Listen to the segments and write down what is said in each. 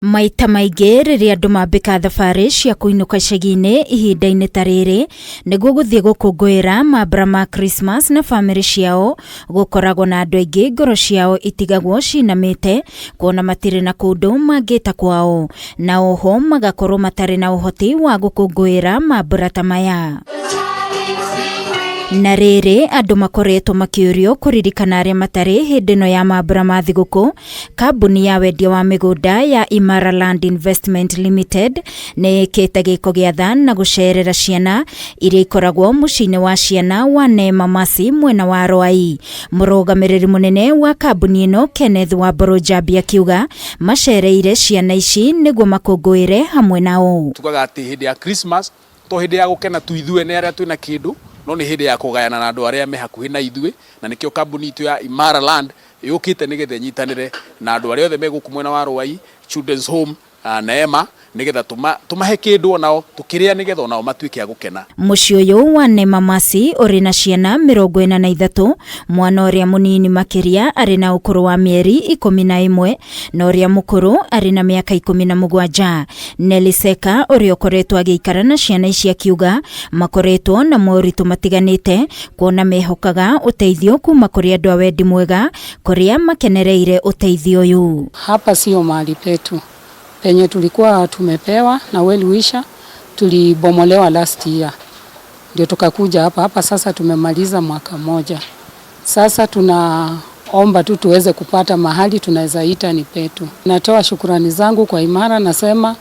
Maita maingĩ rĩrĩa andũ mambĩka thabarĩ cia kũinũka icagi-inĩ ihinda-inĩ ta rĩrĩ nĩguo gũthiĩ gũkũngũĩra mambura ma Christmas na bamĩrĩ ciao, gũkoragwo na andũ aingĩ ngoro ciao itigagwo cinamĩte kuona matirĩ na kũndũ mangĩta kwao, na oho magakorwo matarĩ na ũhoti wa gũkũngũĩra mambura ta maya. Na rĩrĩ andũ makoretwo makĩũrio kũririkana arĩa matarĩ hĩndĩ ĩno ya mambura ma thigũkũ. Kambuni ya wendia wa mĩgũnda ya Imara Land Investment Limited nĩ ĩkĩte gĩko gĩa tha na gũcerera ciana iria ikoragwo mũciĩ-inĩ wa ciana wa Neema Mercy mwena wa Rwai. Mũrũgamĩrĩri mũnene wa kambuni ĩno Kenneth Wambũrũ Njambi akiuga macereire ciana ici nĩguo makũngũĩre hamwe nao. Tugaga atĩ hĩndĩ ya Christmas to hĩndĩ ya gũkena tu ithuĩ ene arĩa twĩna kĩndũ, no nĩ hĩndĩ ya kũgayana na andũ arĩa me hakuhĩ na ithuĩ, na nĩkĩo kambuni itũ ya Imara Land yũkĩte nĩgetha ĩnyitanĩre na andũ arĩa othe me gũkũ mwena wa Rwai, Children's Home, Neema, nĩgetha tũmahe kĩndũ onao tũkĩrĩa nĩgetha onao matuĩke a gũkena. Mũciĩ ũyũ wa Neema Mercy ũrĩ na ciana 43, mwana ũrĩa mũnini makĩria arĩ na ũkũrũ wa mĩeri 11 na ũrĩa mũkũrũ arĩ na mĩaka 17. Nelly Seka ũrĩa ũkoretwo agĩikara na ciana ici akiuga makoretwo na moritũ matiganĩte kuona mehokaga ũteithio kuma kũrĩ andũ a wendi mwega kũrĩa makenereire ũteithio ũyũ. Hapa sio mahali petu penye tulikuwa tumepewa na well wisher, tulibomolewa last year ndio tukakuja hapa hapa. Sasa tumemaliza mwaka moja sasa, tunaomba tu tuweze kupata mahali tunaweza ita ni petu. Natoa shukurani zangu kwa Imara, nasema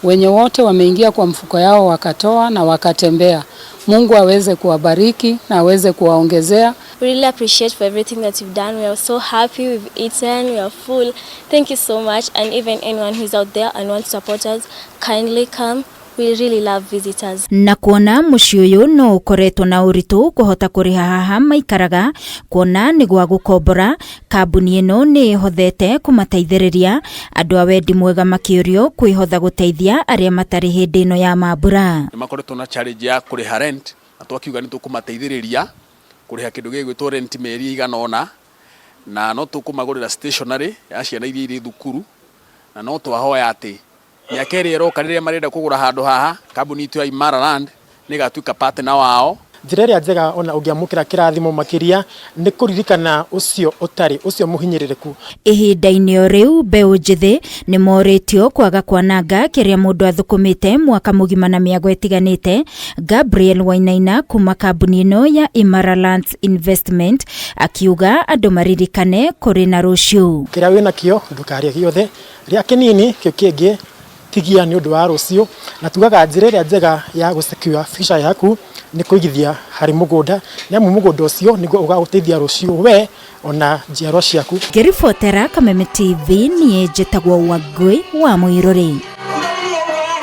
wenye wote wameingia kwa mfuko yao wakatoa na wakatembea. Mungu aweze kuwabariki na aweze kuwaongezea. We really appreciate for everything that you've done. We are so happy. We've eaten. We are full. Thank you so much. And even anyone who's out there and wants to support us, kindly come. We really love visitors. Na kuona mũciĩ ũyũ no ũkoretwo na ũritũ kũhota kũrĩha haha maikaraga kuona nĩ gwa gũkombora, kambuni ĩno nĩ ĩhothete kũmateithĩrĩria andũ a wendi mwega makĩũrio kwĩhotha gũteithia arĩa matarĩ hĩndĩ ĩno ya mambura. Nĩ makoretwo na challenge ya kũrĩha rent, na twakiuga nĩ tũkũmateithĩrĩria kũrĩha kĩndũ gĩgwĩtwo rent mĩeri ĩigana ũna, na no tũkũmagũrĩra stationery ya ciana iria irĩ thukuru, na no twahoya atĩ mĩaka ĩrĩa ĩroka rĩrĩa marenda kũgũra handũ haha, kambuni itũ ya Imara Land nĩ ĩgatuĩka partner wao. Njĩra ĩrĩa njega ona ũngĩamũkĩra kĩrathimo makĩria nĩ kũririkana ũcio ũtarĩ, ũcio mũhinyĩrĩrĩku. Ihinda-inĩ o rĩu mbeũ njĩthĩ nĩ morĩtio kwaga kwananga kĩrĩa mũndũ athũkũmĩte mwaka mũgima na mĩago ĩtiganĩte. Gabriel Wainaina kuma kambuni ĩno ya Imara Lands Investment akiuga andũ maririkane kũrĩ na rũciũ. Kĩrĩa wĩnakĩo ndũkarĩe gĩothe, rĩa kĩnini kĩo kĩngĩ tigia nĩ ũndũ wa rũciũ, na tugaga njĩra ĩrĩa njega ya gũ secure future yaku nĩ kũigithia harĩ mũgũnda, nĩ amu mũgũnda ũcio nĩguo ũgagũteithia rũciũ we ona njiarwa ciaku. Ngĩribotera Kameme TV niĩ njĩtagwo Wangũi wa Mũirũrĩ.